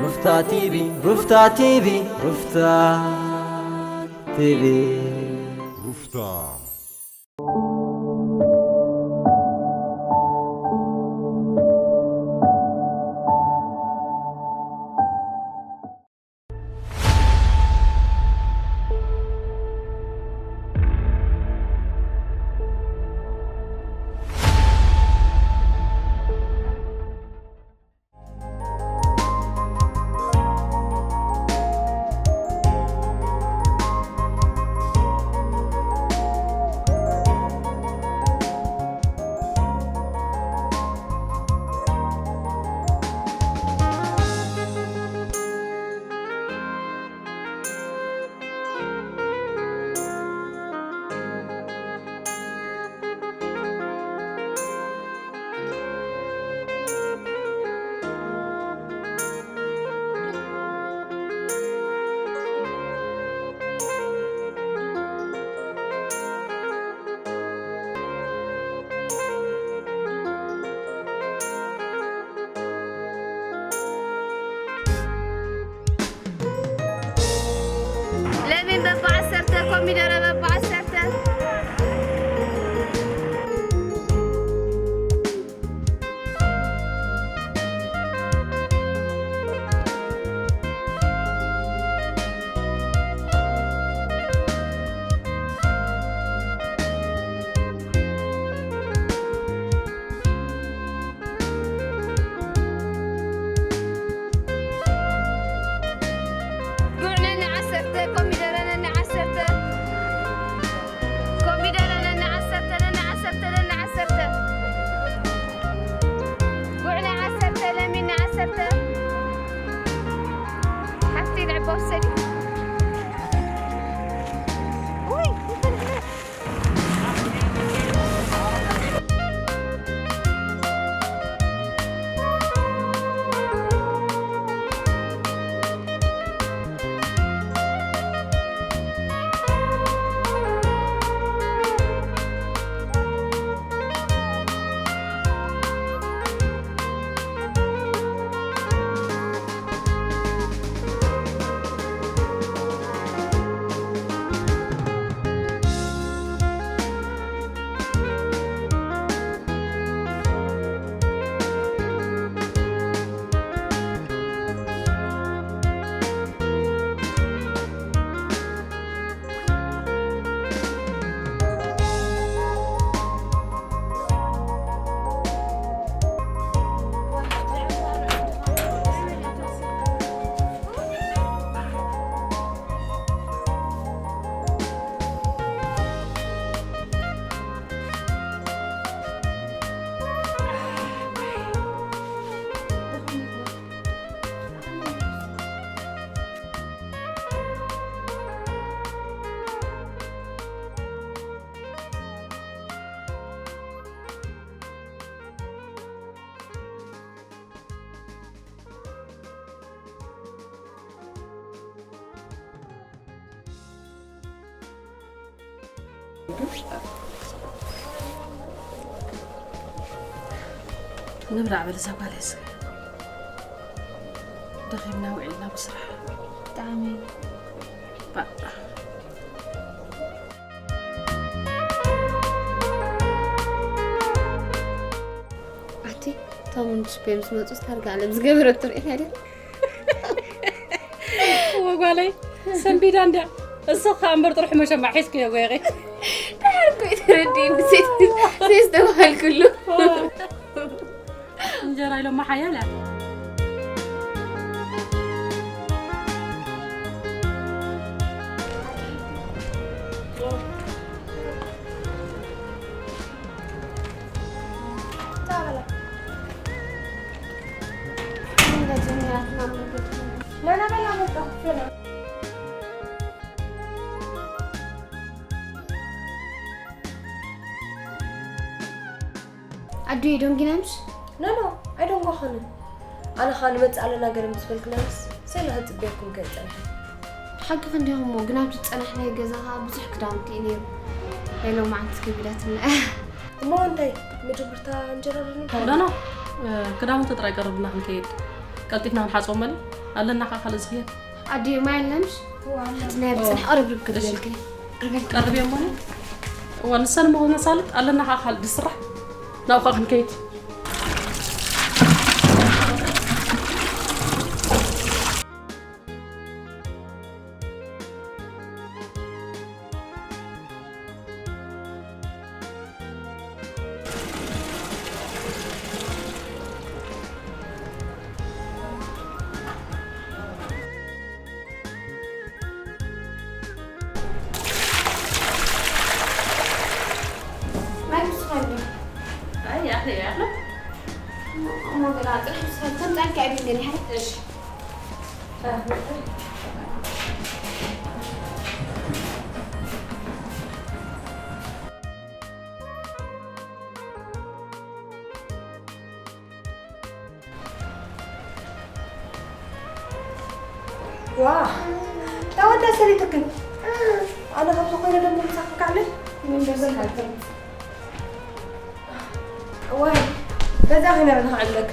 ሩፍታ ቲቪ፣ ሩፍታ ቲቪ፣ ሩፍታ ቲቪ። ሩፍታ። ለሚን በብዓሰርተ፣ ኮሚደረ በብዓሰርተ። ጉዕ ነኒ ዓሰርተ፣ ኮሚደረ ነኒ ዓሰርተ። ኮሚደረ ነኒ ዓሰርተ፣ ነኒ ዓሰርተ፣ ነኒ ዓሰርተ። ጉዕ ናይ ዓሰርተ፣ ለሚን ናይ ዓሰርተ። ሓፍቲ ንዕባ ውሰዲ። ውይ፣ ይፈልጥ። ንብላዕ በል እዛ ጓል እዚኣ። ደኺምና ውዒልና ብስራሕ። ብጣዕሚ። ባእ። ኣቲ፣ ቶም ምስ ፔምስ መጹስ ታርጋ ዓለም ዝገበረቶ ርኢኻ ድያ? እወ ጓለይ፣ ሰንቢዳ እንድያ። እሱ ኸኣ እምበር ጥርሑ መሸማዕ ሒዝክዮ ጓየኺ። ድሓር እኮ እዩ ተረዲእኒ፣ ሴት፣ ሴት ዝተባሃልኩሉ። እወ። እንጀራ ኢሎማ ሓያል እያ። ኣዱየ፣ ደንጊናምሽ? ኖ፣ ኖ፣ ኣይደንጎኸንን። ኣነ ኸኣ ንመጽእ ኣለና ገለ ምስ በልክናንስ፣ ሰይለ ክጽበየኩም ከይጸንሐ። ሓቅኺ እንዲኹም እሞ፣ ግን ኣብዚ ዝጸናሕናዮ ገዛ ኸኣ ብዙሕ ክዳውንቲ እዩ ነይሩ። ናይ ሎማዓንቲ ከቢዳትና። እሞ እንታይ፣ መጀመርታ እንጀራ ዶ ንብላ? ኖ፣ ኖ፣ እ፣ ክዳውንቲ ጥራይ ቀርብና ክንከይድ። ቀልጢፍና ክንሓጽቦ እሞ። ኣለና ኸዓ ካልእ ዝኽየድ። ኣዲ ማይ ኣለምሽ? ናይ ብፅንሕ ቀረብ ርብ ክብለልክ። ቀርብ እሞ እዋ ንሰን መሆነ ሳልጥ ኣለና ኸዓ ካልእ ዝስራሕ ናብኡ ኸዓ ክንከይድ። ማይ ክስኸሉ። ኣይ ያኸ ያኸ። እሞ ገና ጥራሕ ስኸል ተምጣልካ እብን ገኒ ሓይሽ። ዋ ተወዳ ሰሪትክን ኣነ ካብዚ ኮይነ ደሞ ምሳኺ ካዕለ ምን ደዘን ሃልከን እዋይ በዛ ኸይነ በዛ ክዕለክ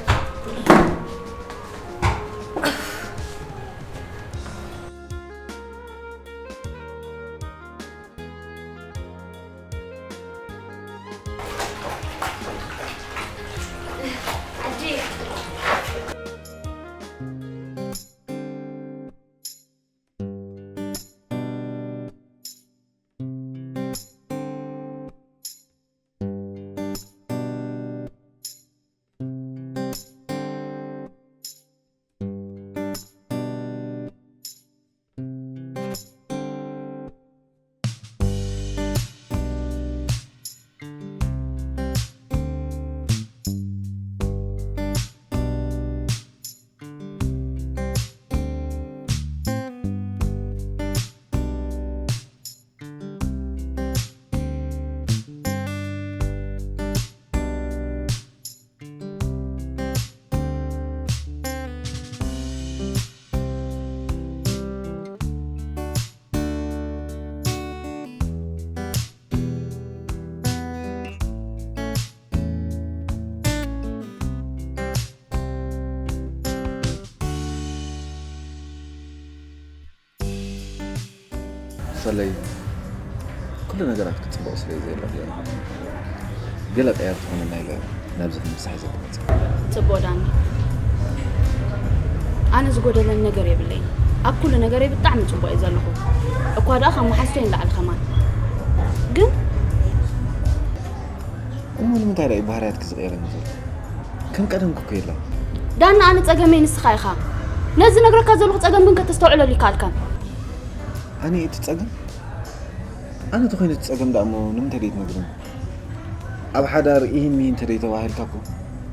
ሰለይ ኩሉ ነገራት ክትፅቡቕ ስለ ዘየለ ገለ ቀያር ትኾነና ኢለ ናብዚ ክንብሳሕ ዘግመፅ ፅቡቕ ዳኒ ኣነ ዝጎደለኒ ነገር የብለይ ኣብ ኩሉ ነገረይ ብጣዕሚ ፅቡቕ እየ ዘለኹ እኳ ደኣ ካብ መሓዝተይ ንላዕሊ ከማን ግን እሞ ንምንታይ ደኣ እዩ ባህርያትኪ ዝቕየረኒ ዘሎ ከም ቀደምኪ እኮ የለን ዳኒ ኣነ ፀገመይ ንስኻ ኢኻ ነዚ ነግረካ ዘለኹ ፀገም ግን ከተስተውዕለሉ ይከኣልካን ኣነ እቲ ፀገም ኣነ ተኾይነ እቲ ፀገም ደኣ እሞ ንምንታይ ደይትነግርኒ ኣብ ሓዳር ኢሂን ሚሂን ተደይ ተባሂልካ እኮ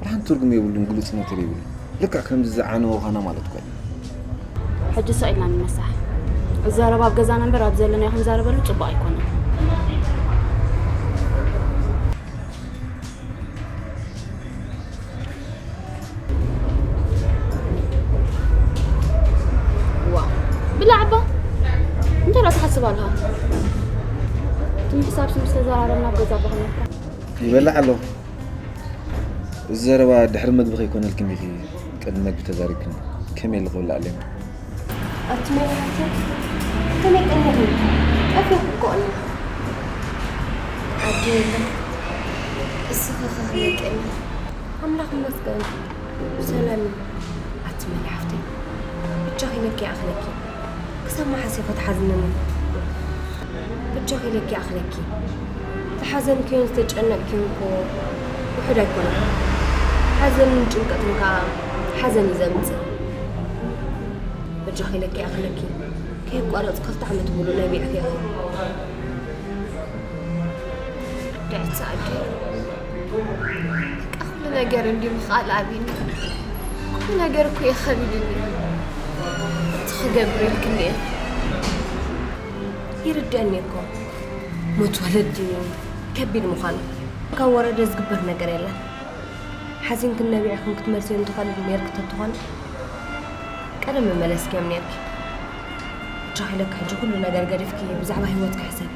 ሓንቲ ትርጉም የብሉን ግሉፅነት የብሉን ልክዕ ከምዚ ዝዓነወ ኾና ማለት እኮ እዩ ሕጂ ሰቕ ኢልና ንነሳሕ እዚ ዘረባ ኣብ ገዛና እምበር ኣብ ዘለናዮ ክንዛረበሉ ፅቡቕ ኣይኮነን ዋ ብላዕ እባ እንታይ ደኣ ትሓስብ ኣለኻ እቲ ምሕሳብ ስም ዝተዘራረብና ኣብ ገዛ ኣቦኻ ነርካ ይበልዕ ኣለኹ እዚ ዘረባ ድሕሪ መግቢ ከይኮነልክን ዲኺ ቅድሚ መግቢ ተዛሪብክን ከመይ ኢለ ክብልዕ ኣለኒ ኣቲ መን ሓፍተይ ከመይ ቀኒኺ ጠፊእኩ እኮ እየ ኣደ የለን እስኺ ከኽለቀኒ ኣምላኽ ይመስገን ብሰላም እዩ ኣቲ መን ሓፍተይ ብቻኺ ኢለኪ ይኣኽለኪ ክሳብ መሓስ ኢኺ ትሓዝንኒ ብቻኺ ኢለኪ ይኣኽለኪ ዝሓዘንክዮን ዝተጨነቕክዮን እኮ ውሑድ ኣይኮነን ሓዘንን ጭንቀትን ከዓ ሓዘን እዩ ዘምፅእ በጃኺ ኢለኪ ይኣኽለኪ ከየቋረፅኩ ክልተ ዓመት ሙሉእ ነቢዕኪ ኢኺ ርድዕቲ ኣደይ በቃ ኩሉ ነገር እንድዩ ምኽኣል ኣብዩኒ ኩሉ ነገር እኮ እዩ ኸቢዱኒ እቲ ክገብር ኢልክኒ እየ ይርድአኒ እኮ ሞት ወለዲ ከቢድ ምዃኑ ካብ ወረደ ዝግበር ነገር የለን ሓዚንክን ነቢዕክን ክትመልስዮም ትኽእል ኔርኪ ተትኾኒ ቀደም ምመለስክዮም ኔርኪ ብቻኺ ኢለኪ ሕጂ ኩሉ ነገር ገዲፍኪ ብዛዕባ ሂወትኪ ሕሰቢ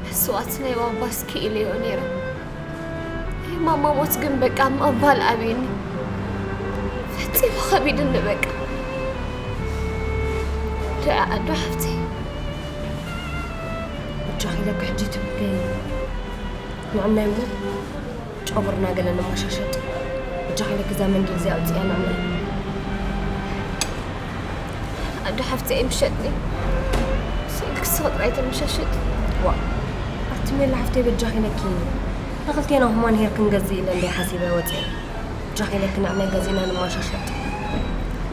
መስዋእቲ ናይ ባባስ ክኢለዮ ነይረ ናይ ማማ ሞት ግን በቃ ምቕባል ኣብዩኒ ፈጺሙ ከቢድኒ በቃ። ደኣ ኣዶ ሓፍተይ። ብጃኺ ኢለኪ ሕጂ ትብከይ። ንዕናይ እሞ ጨጉርና ገለ ነማሻሸጥ። ብጃኺ ኢለኪ እዛ መንድል እዚኣ ኣውፅእያ ንዕናይ። ኣዶ ሓፍተይ ኣይምሸጥኒ። ስኢልኪ ስኺ ጥራይ ተመሻሸጢ። ዋ፣ ኣቲ ሜላ ሓፍተይ በጃኺ ኢለኪ። ንኽልቴና ሁማን ሄር ክንገዝእ ኢለ እንደ ሓሲበ ወፅአ። በጃኺ ኢለኪ ንዕናይ ገዚእና ንማሻሸጥ።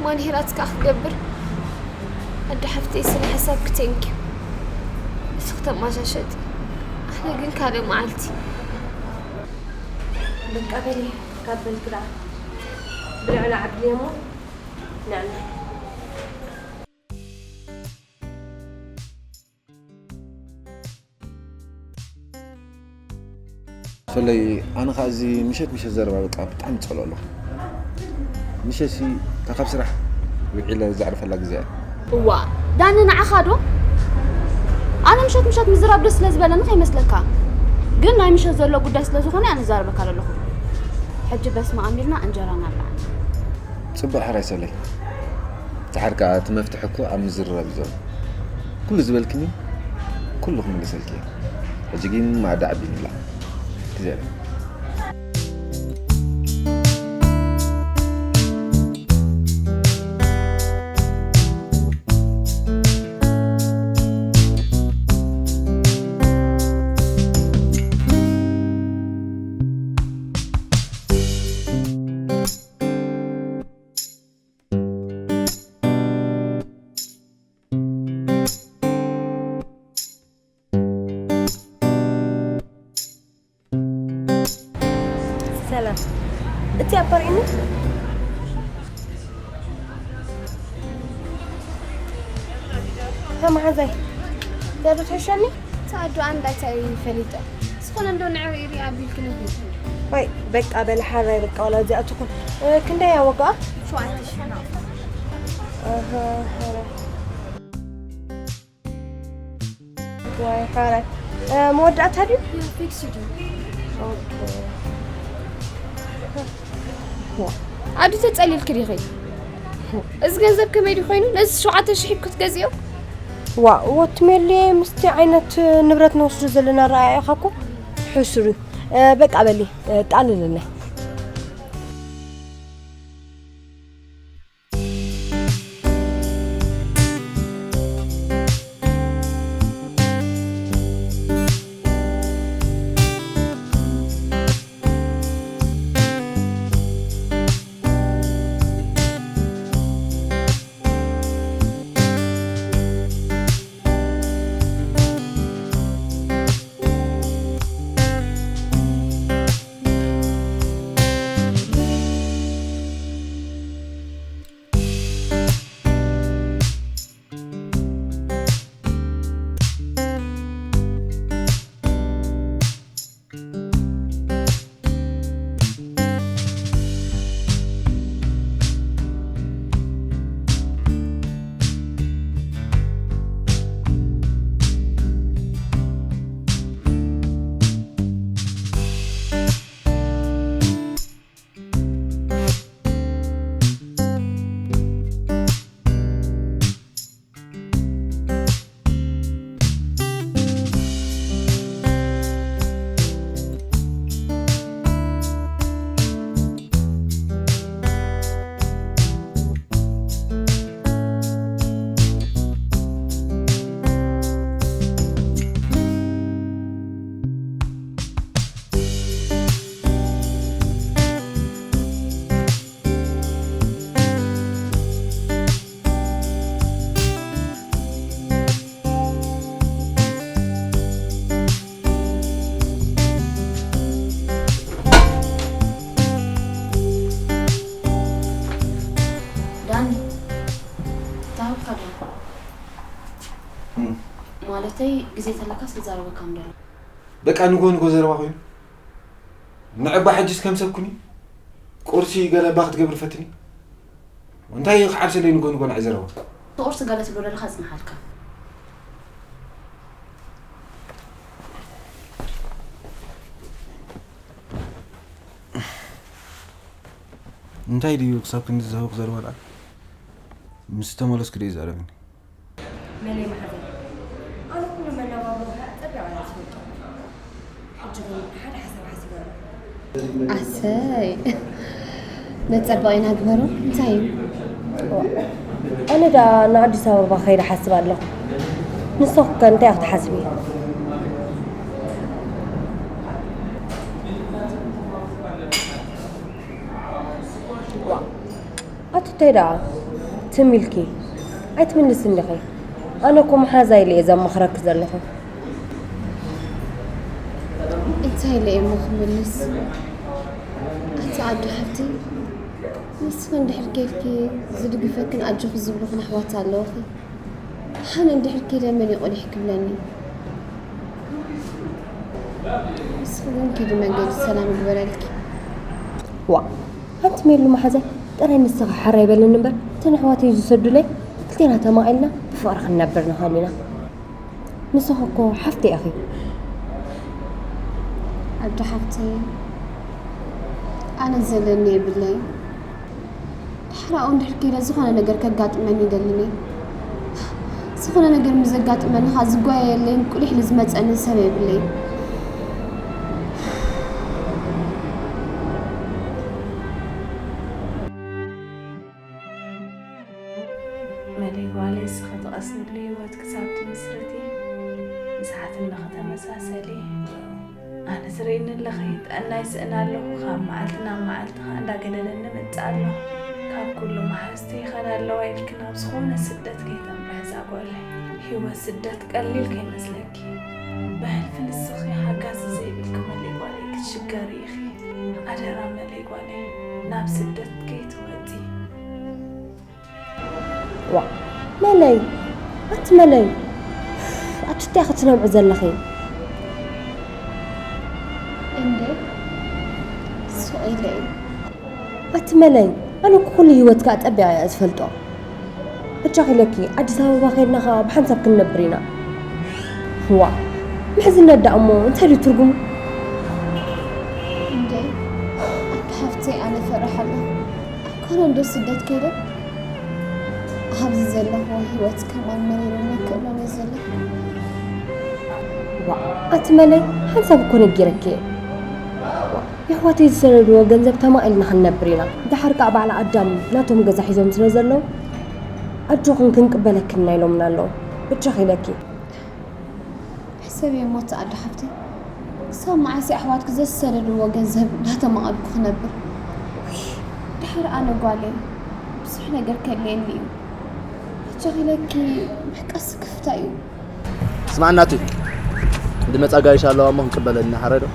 ማን ሄራት ከዓ ክገብር? ኣደ ሓፍተይ ስለ ሓሳብኪ ቴንኪ። ንስኺ ተማሻሸጢ። ኣነ ግን ካልእ መዓልቲ። በቃ በሊ ካብ በልኪ ደኣ። ብልዕና ዓብሊ እሞ ንዕና። ፈለይ ኣነ ኸዓ እዚ ምሸት ምሸት ዘረባ በቃ ብጣዕሚ ይፀልኦ ኣለኹ። ምሸት ሲ እታ ካብ ስራሕ ውዒለ ዘዕርፈላ ግዜ እያ። እዋ ዳኒ ንዓኻ ዶ? ኣነ ምሸት ምሸት ምዝራብ ደስ ስለ ዝበለኒ ከይመስለካ። ግን ናይ ምሸት ዘሎ ጉዳይ ስለ ዝኾነ እየ ንዛረበካ ዘለኹ። ሕጂ በስመ ኣሚርና እንጀራ ናብልዓ። ፅቡቕ ሕራይ ሰለይ። እቲ ሓር ከዓ እቲ መፍትሒ እኮ ኣብ ምዝርራብ እዩ ዘሎ። ኩሉ ዝበልክኒ ኩሉ ክምልሰልኪ እየ። ሕጂ ግን ማዕዳ ዓቢኒ ኣላ። እግዚኣብሔር። ሰላም እቲ ኣባርዒኒ መሓዛይ ያዶ ትሕሸኒ ተኣዶ ኣንዳታይ ፈሊጠ ዝኾነ እንዶ ንዕር ኢሪ ኣቢልክኒ ሂድ ወይ በቃ በለ ሓራይ በቃ ዋላ እዚኣ ትኹን ክንደይ ኣወጋኣ ሸዋዓተ ሽሕ ዋይ ሓራይ መወዳእታ ድዩ ፊክስድ ኣዱ ተጸሊልክ ዲኺ እዚ ገንዘብ ከመይ ድዩ ኮይኑ ነዚ ሸውዓተ ሽሕ ክትገዝዮ ዋ ወትሜልየ ምስቲ ዓይነት ንብረት ንወስዶ ዘለና ረኣያ ኢኻ እኮ ሕሱር እዩ በቃ በሊ ጣልልናይ ዳኒ ታብካ ዶ ማለተይ ግዜ ተለካስ ክዛረበካ ምደሎ በቃ ንጎ ንጎ ዘረባ ኮይኑ ንዕባ ሕጅስ ከም ሰብ ኩኒ ቁርሲ ገለ እባ ክትገብር ፈትኒ እንታይ ክዓብሰለይ ንጎ ንጎ ንዓይ ዘረባ ቁርሲ ገለ ትብሎ ዘለካ ጽንሓልካ እንታይ ድዩ ክሳብ ክንዲ ዝህውኽ ዘሎ ወልዓ? ምስ ተመለስኩ ድዩ ይዛረብኒ? መለይ መሓዘይ፣ ኣነ ኩሉ መነባብሮኻ ጸቢቐ እየ ዝፈልጦ። ሕጂ ግን ሓደ ሓሳብ ሓሲበ ኣለኹ። ኣሰይ፣ መጸበቒና ግበሮ። እንታይ እዩ? ኣነ ደኣ ንኣዲስ ኣበባ ከይደ ሓስብ ኣለኹ። ንስኺ ከ እንታይ ክትሓስቢ? ኣቲ እንታይ ደኣ ትም ኢልኪ ኣይትምልስን ዲኺ? ኣነ እኮ መሓዛ ኢለ እየ ዘማኽረኪ ዘለኹ። እንታይ ኢለ እየ እሞ ክምልስ? ኣቲ ዓዲ ሓፍተይ፣ ንስኺ እንድሕር ኬድኪ ዝድግፈክን ኣጆኺ ዝብሉኽን ኣሕዋት ኣለውኺ። ኣነ እንድሕር ከይደ መን እዩ ቆሊሕ ክብለኒ? ንስኺ ግን ኪዲ መንገዲ ሰላም ይግበረልኪ። ዋእ፣ ኣንቲ ሜሉ መሓዛይ፣ ጥራይ ንስኺ ሕራይ በልኒ እምበር፣ እተን ኣሕዋተይ ዝሰዱለይ ክልቴና ተማቒልና ብፍቕሪ ክንነብር ንኽእል ኢና። ንስኺ እኮ ሓፍተይ ኢኺ። ኣዶ ሓፍተይ፣ ኣነ ዘለኒ የብለይን። ድሕራኡ እንድሕር ከይደ ዝኾነ ነገር ከጋጥመኒ ይደልን እየ። ዝኾነ ነገር ምስ ዘጋጥመኒ ኸዓ ዝጓየየለይን ቁሊሕ ኢሉ ዝመፀኒ ሰብ የብለይን። መለይ ጓለይ፣ እስኺ ትቐስንሉ ህይወት ክሳብ ትምስርቲ፣ ምስሓትኒ ኸተመሳሰሊ፣ ኣነ ትርእይኒ ኣለኺ፣ ጥዕና ይስእን ኣለኹ። ካብ መዓልቲ ናብ መዓልቲ ኸዓ እንዳገደለኒ ይመጽእ ኣሎ። ካብ ኩሉ መሓዝተይ ይኸዳ ኣለዋ ኢልኪ ናብ ዝኾነ ስደት ከይተምርሒ እዛ ጓለይ። ህይወት ስደት ቀሊል ከይመስለኪ። ብሕልፊ ንስኺ ሓጋዚ ዘይብልኪ መለይ ጓለይ ክትሽገሪ ኢኺ። ኣደራ መለይ ጓለይ፣ ናብ ስደት ከይትወጺ። ዋእ፣ መለይ፣ ኣቲ መለይ፣ ኣቲ እንታይ ክትነብዒ ዘለኺ? እንዴ፣ ሱቕ ኢለ እዩ። ኣቲ መለይ፣ ኣነ እኮ ኩሉ ህይወትኪ ኣጸቢቐ እየ ዝፈልጦ። ብቻ ኺለኪ ኣዲስ ኣበባ ኸድና ኸዓ ብሓንሳብ ክንነብር ኢና። ዋእ፣ ምሕዝነት ደኣ እሞ እንታይ ድዩ ትርጉሙ? እንዴ፣ ኣቲ ሓፍተይ፣ ኣነ እፈርሕ ኣለኹ። ኣይኮነን ዶ ስደት ከይደ ኣብዚ ዘለኽዎ ህይወት ከማን መሪሩኒ ክእሎን እየ ዘለኹ። ዋእ፣ ኣቲ መለይ፣ ሓንሳብ እኮ ነጊረኪ እየ። ዋእ፣ የሕዋተይ ዝሰደድዎ ገንዘብ ተማቒልና ክንነብር ኢና። ደሓር ከኣ በዓል ኣዳም ናቶም ገዛ ሒዞም ስለ ዘለዉ ኣጆኽን ክንቅበለክን ኢና ኢሎምና ኣለዉ። ብቻ ኺለኪ። ሕሰብዮ እሞ ኣቲ ኣዶ ሓፍተይ፣ ክሳብ መዓስ እየ ኣሕዋትኪ ዘዝሰደድዎ ገንዘብ እንዳተማቐልኩ ክነብር? ውይ፣ ድሓር ኣነ ጓለይ ብዙሕ ነገር ከድልየኒ እዩ። ኣጆኺ ኢለኪ ምሕቃስ ክፍታ እዩ። ስማዕ እናቱ፣ ዝመጻ ጋይሽ ኣለዋ እሞ ክንቅበለን ኢና ሓራይ ዶ?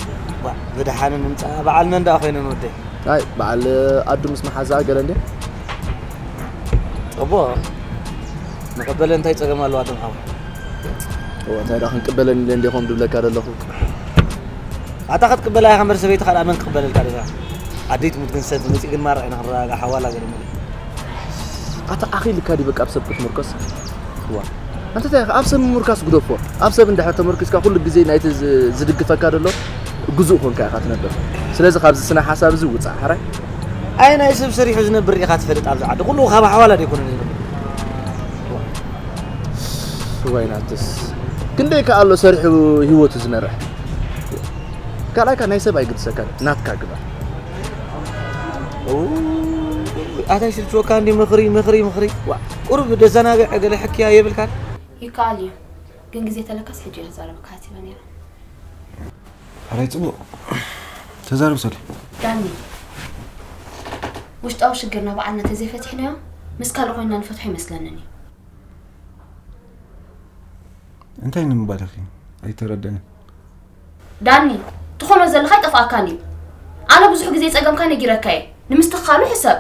ዋእ፣ ብደሓን ንምጻ በዓል መን ደኣ ኮይነን ወደይ? ኣይ በዓል ኣዱ ምስ መሓዛኣ ገለ እንዴ? ጽቡቕ። ንቐበለን እንታይ ጸገም ኣለዋ እቶም ሓው? እወ እንታይ ደኣ ክንቅበለን ኢለ እንዴ ከምኡ ድብለካ ዘለኹ። ኣታ ክትቅበላ ኢኻ እምበር ሰበይትኻ ደኣ መን ክቕበለልካ ደኣ? ኣደይ ትሙት ግን ሰብ መጺኡ ግን ማርዕ ኢና ክንረጋጋእ ሓዋላ ገለ መለ። ኣታ ኣኺልካ ድዩ በቃ ኣብ ሰብ ክትምርኮስ? ዋ ኣንተ እንታይ ኢኻ ኣብ ሰብ ምምርካስ ግደፎ። ኣብ ሰብ እንድሕር ተመርኪስካ ኩሉ ግዜ ናይቲ ዝ- ዝድግፈካ ዘሎ ግዙእ ኮንካ ኢኻ ትነብር። ስለዚ ካብዚ ስነ ሓሳብ እዚ ውጻእ ሓራይ። ኣየናይ ሰብ ሰሪሑ ዝነብር ኢኻ ትፈልጥ ኣብዚ ዓዲ? ኩሉ ካብ ሓዋላ ዶ ኣይኮነን ዝነብር? ዋይ ናትስ ክንደይ ከ ኣሎ ሰሪሑ ህይወቱ ዝመርሕ። ካልኣይካ ናይ ሰብ ኣይግድሰካን ናትካ ግበር። ኣታይ ስልችወካ እንዲ ምኽሪ ምኽሪ ምኽሪ ዋ ቁሩብ ደዘናግዕ ገለ ሕክያ የብልካን? ይከኣል እዩ ግን ግዜ ተለካስ ሕጂ እየ ክዛረበካ ሓሲበ ነይረ። ሕራይ ጽቡቕ ተዛረብ ሰሊ። ዳኒ ውሽጣዊ ሽግርና ባዕልና ተዘይፈቲሕናዮ ምስ ካልእ ኮይንና ንፈትሖ ይመስለንን እዩ። እንታይ ንምባል ኢኺ ኣይተረደንን። ዳኒ ትኾኖ ዘለኻ ኣይጠፍኣካን እዩ። ኣነ ብዙሕ ግዜ ጸገምካ ነጊረካ እየ ንምስትኽኻሉ ሕሰብ።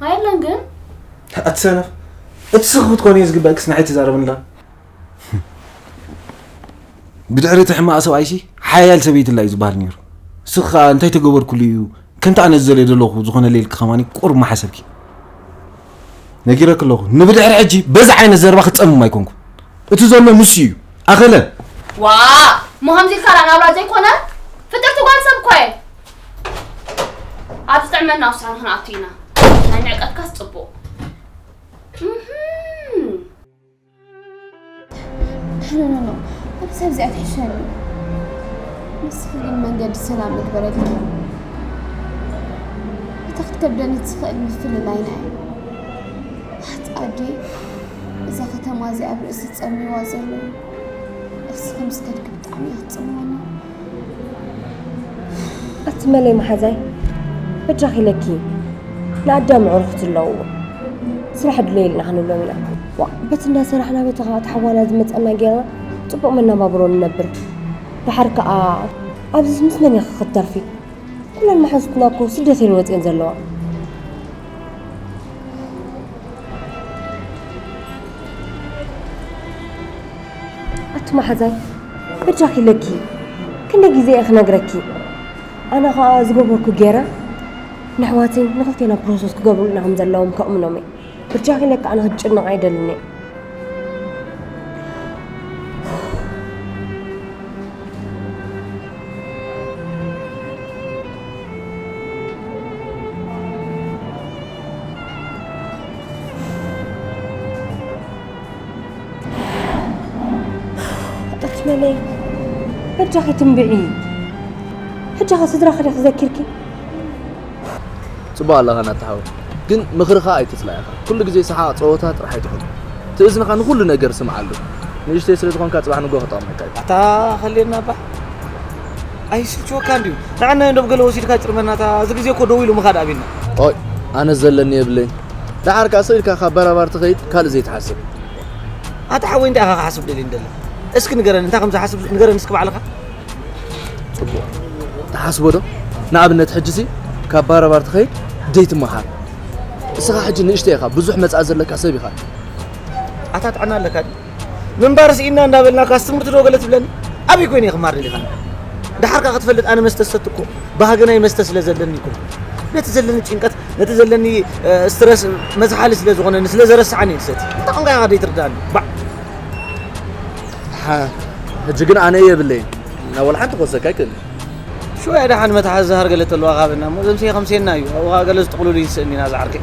ኣየለን ግን ኣቲ ሰነፍ እቲ ስኺ ክትኮኒ እዩ ዝግበእክስ ንዓይ ትዛረብኒ ኣለኻ። ብድሕሪ እቲ ሕማቕ ሰብኣይሲ ሓያል ሰበይቲ ኣላ እዩ ዝበሃል ነይሩ። ንስኺ ኸኣ እንታይ ተገበርኩሉ እዩ ከምቲ ኣነ ዝደልዮ ዘለኹ ዝኾነለይ ኢልኪ ከማኒ ቁሩብ ምሓሰብኪ። ነጊረኪ ኣለኹ ንብድሕሪ ሕጂ በዚ ዓይነት ዘረባ ክትጸምም ኣይኮንኩን። እቲ ዘሎ ንሱ እዩ። ኣኸለ። ዋእ እሞ ከምዚ ኢልካ ደኣ ናብራ ዘይኮነ ፍጥርቲ ጓል ሰብ እኮ እየ። ኣብ ዝጥዕመና ውሳነ ክንኣቱ ኢና። ናይ ንዕቀትካስ ጽቡቕ። እህም። ኖ ኖ ኖ፣ ኣብ ሰብ እዚኣ ትሕሸኒ። ንስኺ ግን መንገዲ ሰላም እግበረልኪ። እታ ክትከብደኒ ትኽእል ምፍልላይና እዩ። ኣቲ ኣደይ፣ እዛ ከተማ እዚኣ ኣብ ርእሲ ጸሚዋ ዘሎ እስኺ ምስ ከድኪ ብጣዕሚ እያ ትጽምወኒ። ኣቲ መለይ መሓዛይ፣ በጃኺ ኢለኪ ንኣዳም ኣዕሩኽቲ ኣለውዎ። ስራሕ ድለየልና ክንብሎም ኢና። ዋእ፣ በቲ እንዳሰራሕና በቲ ካብ ኣቲ ሓዋና ዝመጸና ጌርና ጽቡቕ መነባብሮ ንነብር። ደሓር ከኣ ኣብዚስ ምስ መን ኢኺ ክትተርፊ? ኩለን መሓዙትና እኮ ስደት እየን ወጺኤን ዘለዋ። ኣቲ መሓዛይ፣ በጃኺ ኢለኪ ክንደይ ግዜ እየ ክነግረኪ? ኣነ ኸኣ ዝገበርኩ ገይረ ንኣሕዋተይ ንኽልቴና ፕሮሰስ ክገብሩልና ከም ዘለዎም ከእምኖም እየ። በጃኺ ኢለኪ ኣነ ክትጭነቓ ኣይደልን እየ። ኣትመለይ በጃኺ ትንብዒ። ሕጃኸ ስድራኺ ዲኺ ዘኪርኪ? ጽቡቕ ኣለኻ ናተሓው፣ ግን ምኽሪ ኸኣ ኣይትጽላእ ኢኻ። ኩሉ ግዜ ሰሓቕ ጸወታ ጥራሕ ኣይትኹን። ትእዝንኻ ንኹሉ ነገር ስምዓሉ። ንእሽተይ ስለ ዝኾንካ ጽባሕ ንግሆ ክጠቕመካ እዩ። ኣታ ከልየና እባ ኣይስልችወካ እንድዩ። ንዓና እንዶ ገለ ወሲድካ ጭርመናታ፣ እዚ ግዜ እኮ ደው ኢሉ ምኻድ ኣቢልና። ኦይ፣ ኣነ ዘለኒ የብለይ። ደሓር ከኣ ስቕ ኢልካ ካብ ባራባር ትኸይድ ካልእ ዘይትሓስብ። ኣታ ሓወይ እንታይ ኢኻ ክሓስብ ደልየ እንደለ? እስኪ ንገረኒ፣ እንታይ ከም ዝሓስብ ንገረኒ እስኪ ባዕልኻ። ጽቡቕ። ትሓስቦ ዶ? ንኣብነት ሕጂሲ ካብ ባራባር ትኸይድ ዘይትመሃር። እስኻ ሕጂ ንእሽተይ ኢኻ፣ ብዙሕ መጻኢ ዘለካ ሰብ ኢኻ። ኣታ ጥዕና ኣለካ ድዩ? ምንባር ስኢና እንዳበልናካስ ትምህርቲ ዶ ገለ ትብለኒ? ኣበይ ኮይነ እየ ክማር ደሊኻኒ? ደሓር ከኣ ክትፈልጥ ኣነ መስተ ዝሰቲ እኮ ባህጊ ናይ መስተ ስለ ዘለኒ እኮ። ነቲ ዘለኒ ጭንቀት፣ ነቲ ዘለኒ እ፣ ስትረስ መዝሓሊ ስለ ዝኾነኒ ስለ ዘረስዓኒ እየ ዝሰቲ። እንታይ ቋንቋ ኢኻ ዘይትርድኣኒ? ባዕ። ሓ፣ ሕጂ ግን ኣነ የብለይን። ናብ ወላ ሓንቲ ክወስደካ ኣይክእልን። ሽወያ ደሓን መትሓዚ ዝሃር ገለ ተለዋ ካበና እሞ ዘምሰየ ከምስየና እዩ። ኣብኡ ኸኣ ገለ ዝጥቕልሉ ይንስእኒ ኢና ዝዓርከይ።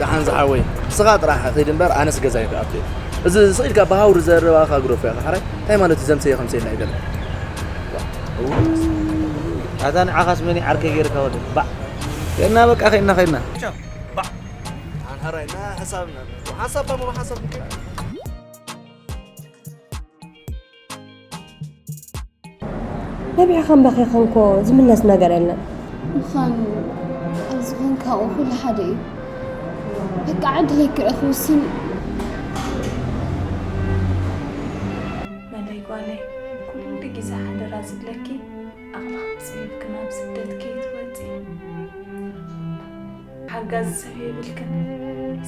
ደሓን ዝሓወይ፣ ንስኻ ጥራሕ ኺድ እምበር ኣነስ ገዛይ ክኣቱ እየ። እዚ ስቕ ኢልካ ብሃውሪ ዘረባኻ ግደፎ ኢኻ ሓራይ። እንታይ ማለት እዩ ዘምሰየ ከምስየና እዩ ገለ? ኣታ ንዓኻስ መን እዩ ዓርከይ ገይርካ ወደ ባዕ። ከድና በቃ ከድና ከድና። ባዕ። ኣንሃራይ ና ሓሳብና ሓሳብ ባሞ ሓሳብ ነቢዕኻን በኺኻን እኮ ዝምለስ ነገር የለን። ምዃኑ ኣብ ዝኾንካኡ ኩሉ ሓደ እዩ። በቃ ዕድለይ ክርኢ ክውስን እዩ። መለይ ጓለይ፣ ኩሉ ግዜ ሓደራ ዝብለኪ፣ ዓቕልኺ ኣጽቢብኪ ናብ ስደት ከይትወጺ። ሓጋዚ ሰብ የብልክን።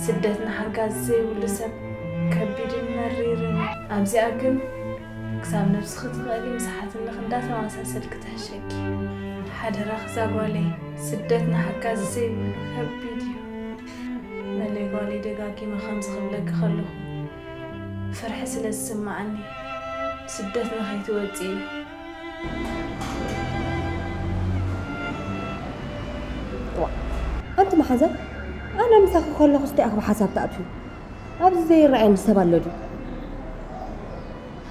ስደት ንሓጋዚ ዘይብሉ ሰብ ከቢድን መሪርን እዩ። ኣብዚኣ ግን ክሳብ ነብስኺ ትኽእሊ ምስ ሓትንኺ እንዳተመሳሰልኪ ትሕሸኪ። ሓደራኺ እዛ ጓለይ፣ ስደት ንሓጋዚ ዘይብሉ ከቢድ እዩ። መለይ ጓለይ፣ ደጋጊመ ከምዚ ክብለኪ ከለኹ ፍርሒ ስለ ዝስምዓኒ ስደት ንኸይትወጺ እዩ። ዋእ፣ ኣንቲ መሓዛ፣ ኣነ ምሳኺ ከለኹስ እንታይ ኢኺ ብሓሳብ ትኣትዊ? ኣብዚ ዘይረኣየኒ ሰብ ኣሎ ድዩ?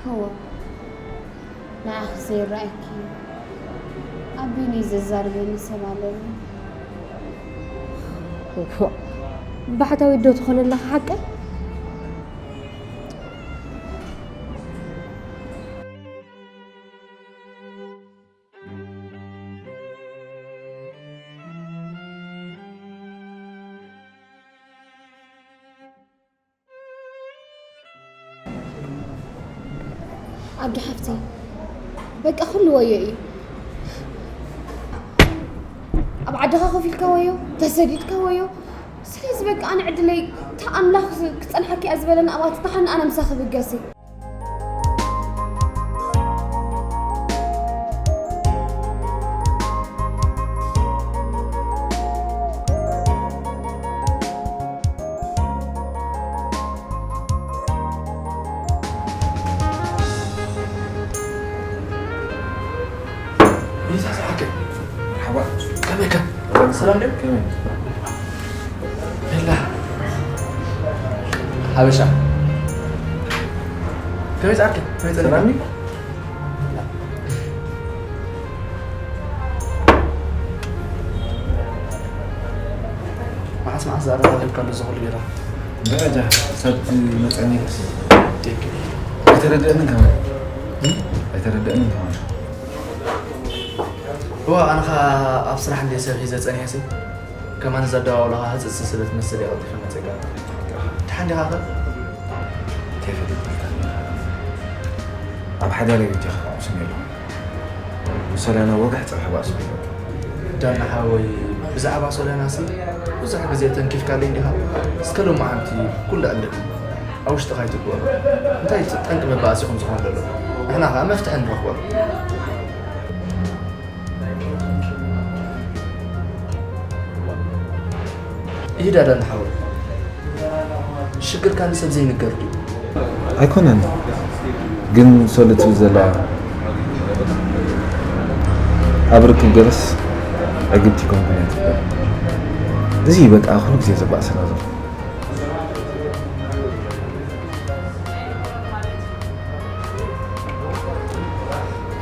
እወ፣ ንዓኺ ዘይረኣየኪ ኣብ በይነይ ዘዛርበኒ ሰብ ኣሎ ድዩ? ዋእ፣ ባሕታዊት ዶ ትኾኒ ኣለኺ ሓቀይ? ኣዱ ሓፍተይ፣ በቃ ኩሉ ወዮ እዩ። ኣብ ዓድኻ ኮፍ ኢልካ ወዮ፣ ተሰዲድካ ወዮ። ስለዚ በቃ ኣነ ዕድለይ እታ ኣምላኽ ክጸንሓኪ እያ ዝበለኒ ኣብኣ ትተሓኒ ኣነ ምሳኺ ብገሰይ። ይዛዝ ሓቀይ። መርሓባ። ከመይካ? ሰላም ድዩ? ከመይ? ቤላ። ሓበሻ። ከመይ ጻርኪ? ከመይ ጸኒሕካ? ሰላም ድዩ? መዓስ መዓስ ዝኣረጋግልካ ኣሎ እዚ ኩሉ ጌራ? ደረጃ ሰብ መጸኒክስ። ደቂ። ኣይተረድእንን ከማን። እም? ኣይተረድእንን ከማን። እዋ፣ ኣነ ኸኣ ኣብ ስራሕ እንደ ሰብ ሒዘ ጸኒሐሲ። ከማን እዛ ኣደዋውላኻ ህጽጽ ስለ ትመስል እየ ቀልጢፈ መጸካ። ደሓን ዲኻ ኸ? ከይፈልጥ ኢልካ። ኣብ ሓዳረይ በጃኻ ኣቑስኒ ኣለኹ። ንሶልያና ወግሕ ጸብሒ ባእሲ ቢሉ። ዳና ሓወይ፣ ብዛዕባ ሶልያናሲ ብዙሕ ግዜ ተንኪፍካለይ እንዲኻ። እስከ ሎማዓንቲ ኩሉ ዕልል። ኣብ ውሽጥኻ ኣይትግበሮ። እንታይ ጠንቂ መባእሲ ኢኹም ዝኾን ዘሎ? ንሕና ኸኣ መፍትሒ ንረኽበሉ። ይሂዳ ዳና ሓወይ። ሽግርካ ንሰብ ዘይንገር ድዩ? ኣይኮነን፣ ግን ሶሊ ትብል ዘላ ኣብ ርክብ ገለስ ዕግብቲ ኮንኩን እያ ትብል። እዚ በቃ ኩሉ ግዜ ዘባእሰና ዘሎ።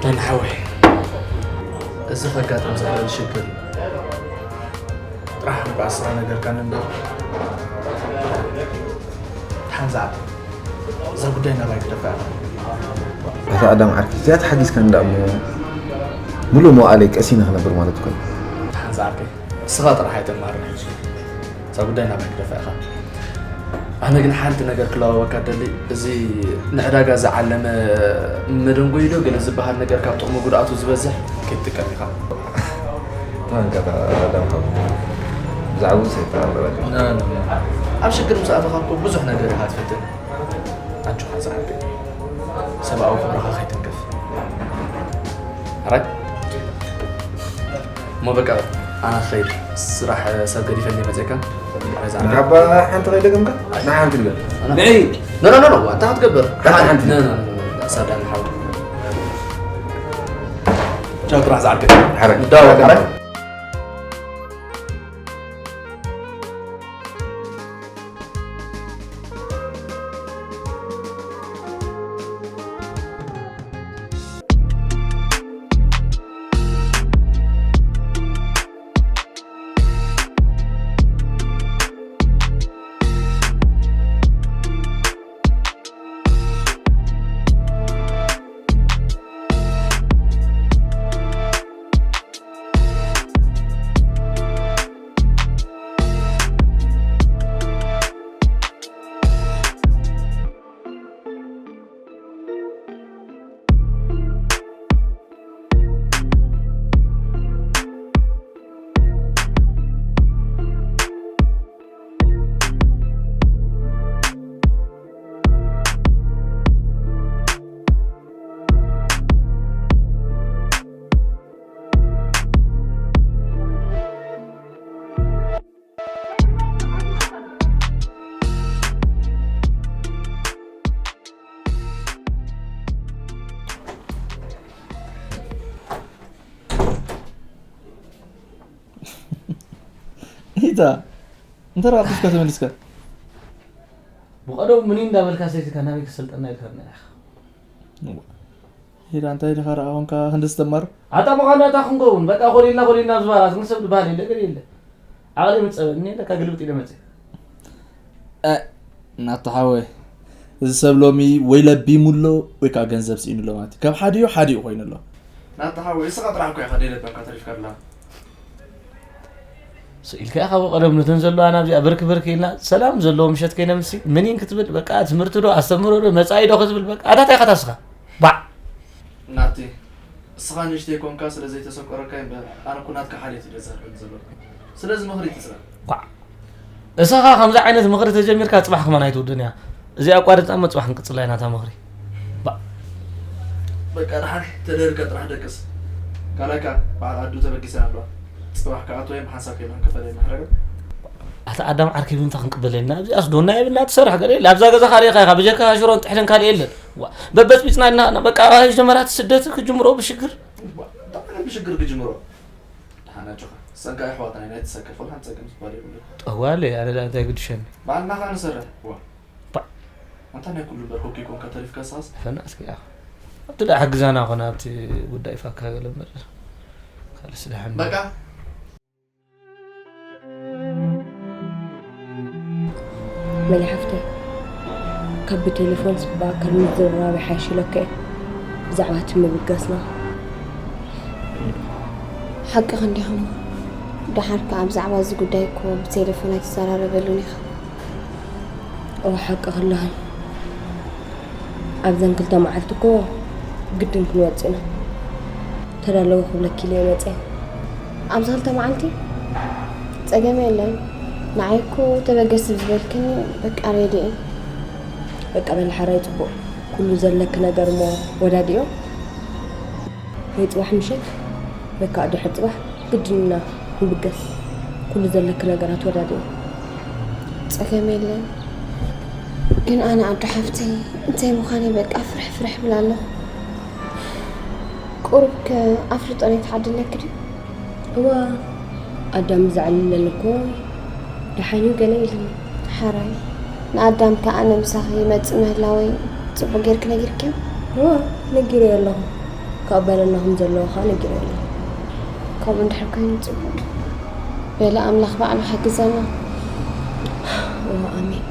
ዳና ሓወይ፣ እዚ ከጋጥም ዝኽእል ሽግር እዩ። ጥራሕ ንባእስኻ ነገርካኒ እምበር። ደሓን ዝዓብ። እዛ ጉዳይ ናባይ ክደፍኣ። ኣታ ኣዳም ዓርኪ፣ እዚኣ ተሓጊዝካኒ ደኣ እሞ፣ ሙሉእ መዋእለይ ቀሲነ ክነብር ማለት እኮ እዩ። ደሓን ዝዓርከይ፣ ንስኻ ጥራሕ ኣይተማርር ሕጂ። እዛ ጉዳይ ናባይ ክደፍኣ ኢኻ። ኣነ ግን ሓንቲ ነገር ክለዋወካ ደሊ፣ እዚ ንዕዳጋ ዝዓለመ መደንጎይዶ ገለ ዝበሃል ነገር ካብ ጥቕሚ ጉድኣቱ ዝበዝሕ ከይትጥቀም ኢኻ። ተመልከታ ቀዳም ካብ ብዛዕባኡ ሰይጣን ኣለበል። ና፣ ና፣ ና። ኣብ ሽግር ምስ ኣተኻ እኮ ብዙሕ ነገር ኢኻ ትፍትን። ኣጆኻ ዝዓቢ። ሰብኣዊ ክብርኻ ከይትንክፍ። ኣራይ? እሞ በቃ ኣና ክኸይድ። ስራሕ ሰብ ገዲፈኒ መፅእካ። ኣራይ ዝዓቢ። ንሓባ ሓንቲ ከይደገምካ? ንሓንቲ ንበል። ኣና ንዒ! ኖ፣ ኖ፣ ኖ፣ ኖ፣ ኣንታ ክትገብር። ሓንቲ ሓንቲ። ኖ፣ ኖ፣ ኖ፣ ኖ፣ ሳዳን ሓው። ቻው፣ ጥራሕ ዝዓቢ። ሓራይ። ንዳወቅ፣ ሓራይ። ኢታ፣ እንተ ረኣኹስካ ተመሊስካ? ብቐደሙ ምን እንዳበልካ ሰይትካ ናበይ ክሰልጠና ኢልካ ኢኻ። ኢዳ እንታይ ኢኻ ረኣ ኾንካ ክንዲ ዝተማር? ኣታ ምዃኑ ኣታ ክንከውን፣ በቃ ኮሊልና ኮሊልና ዝባላት፣ ግን ሰብ ዝበሃል የለ፣ ገለ የለ። ዓቕሊ ምጸበኒ፣ ለካ ግልብጥ ኢለ መጽእ። እ፣ ናታ ሓወይ፣ እዚ ሰብ ሎሚ ወይ ለቢሙ ኣሎ፣ ወይ ከዓ ገንዘብ ስኢኑ ኣሎ ማለት እዩ። ካብ ሓዲኡ፣ ሓዲኡ ኮይኑ ኣሎ። ናታ ሓወይ፣ እስኻ ጥራሕ እኮ ኢኻ ደይለበምካ ተሪፍካ ኣለኻ። ስኢልካ ኢኻ ብቐደም ነተን ዘለዋ ናብዚኣ ብርክ ብርክ ኢልና፣ ሰላም ዘለዎ ምሸት ከይነምሲ፣ ምኒን ክትብል፣ በቃ ትምህርቲ ዶ፣ ኣስተምህሮ ዶ፣ መጻኢ ዶ ክትብል፣ በቃ ኣታ እንታይ ኢኻ ታስኻ? ባዕ! ናቲ፣ እስኻ ንእሽተይ ኮንካ ስለ ዘይተሰቆረካ እምበር፣ ኣነ እኮ ናትካ ሓልዮት እዩ ዘዛርበኒ ዘሎ። ስለዚ ምኽሪ ትጽበ። ኳዕ! እስኻ ከምዚ ዓይነት ምኽሪ ተጀሚርካ ጽባሕ ከማን ኣይትውድን እያ። እዚኣ ኣቋሪጻ እሞ ጽባሕ ክንቅጽላ ኢና እታ ምኽሪ። ባዕ! በቃ ደሓን ተደርቀ ጥራሕ ደቅስ። ካልኣይ ከኣ በዓል ኣዱ ተበጊሰን ኣለዋ። ጽባሕ ክኣትዋ እየን ብሓንሳብ ከይበን ክፈለየን ማሕረገን። ኣታ ኣዳም ዓርከይ ብምንታይ ክንቅበለና? ኣብዚኣስ ዶና የብልና ትሰርሕ ገለ የለ። ኣብዛ ገዛ ካልእ ኢኻ ኢኻ፣ ብጀካ ሽሮን ጥሕልን ካልእ የለን። ዋ፣ በበጽቢጽና እና፣ እና በቃ መጀመርያ እቲ ስደት ክጅምሮ ብሽግር። ዋ፣ እንታይ ዓይነት ብሽግር ክጅምሮ? ደሓን ኣጆኻ። ሰጋ ኣሕዋትና ኢና፣ ኣይትሰከፍ፣ ወላ ሓንቲ ጸገም ዝበሃል የብሉን። ጠዋለ ኣነ ዳ እንታይ ግድሸኒ? በዓልና ኸኣ ንሰርሕ። ዋ። ባዕ። ኣንታ ናይ ኩሉ እምበር ኮኪ ኮንካ ተሪፍካ ሳስ። ፈና እስኪ ያ። ኣብቲ ዳ ሕግዛና ኾነ ኣብቲ ጉዳይ ፋካ ገለ እምበር። ካልስ ደሓን። በቃ። መሊ ሓፍተይ፣ ካብ ብቴሌፎንስ ብኣካል ምዝርራብ ይሓይሽ ኢለካ እየ፣ ብዛዕባ እቲ ምብጋስና። ሓቅኺ እንዲኺ እሞ፣ ደሓር ከኣ ብዛዕባ እዚ ጉዳይ እኮ ብቴሌፎን ኣይትዘራረበሉን ኢኺ። እወ፣ ሓቅኺ ኣለኺ። ኣብዘን ክልተ መዓልቲ እኮ ግድን ክንወጽእ ኢና። ተዳለዊ ክብለኪ ኢለ እየ መጽየ። ኣብዚ ክልተ መዓልቲ ጸገም የለን። ንዓይ እኮ ተበገሲ ዝበልክኒ በቃ ሬዲ እየ። በቃ በሊ ሓራይ ጽቡቕ። ኩሉ ዘለኪ ነገር እሞ ወዳዲኦ። ወይ ጽባሕ ምሸት ወይ ከዓ ድሕሪ ጽባሕ ግድን ኢና ክንብገስ። ኩሉ ዘለኪ ነገራት ወዳዲኦ። ጸገም የለን። ግን ኣነ ኣዶ ሓፍተይ እንታይ ምዃነይ በቃ ፍርሕ ፍርሕ ብላ ኣለኹ። ቁሩብ ከ ኣፍልጦ ናይ ትሓድለኪ ድዩ? እዋ ኣዳም ዘዕልለኒ እኮ ደሓን እዩ ገለ ኢሉኒ። ሓራይ ንኣዳም ከ ኣነ ምሳኺ ይመጽእ ምህላወይ ጽቡቕ ጌርኪ ነጊርክዮ? እዋ ነጊረዮ ኣለኹ። ክቕበለና ከም ዘለዎ ኸኣ ነጊረዮ ኣለኹ። ከምኡ እንድሕር ኮይኑ ጽቡቕ። በሊ ኣምላኽ ባዕሉ ሓግዘና። እዋ ኣሜን።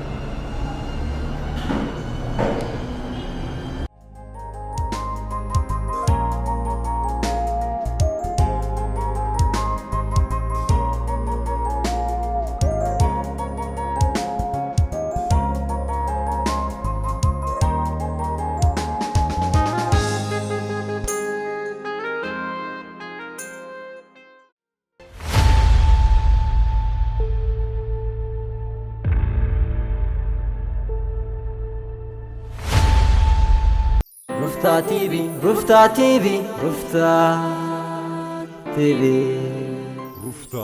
ሩፍታ ቲቪ ሩፍታ ቲቪ ሩፍታ ቲቪ ሩፍታ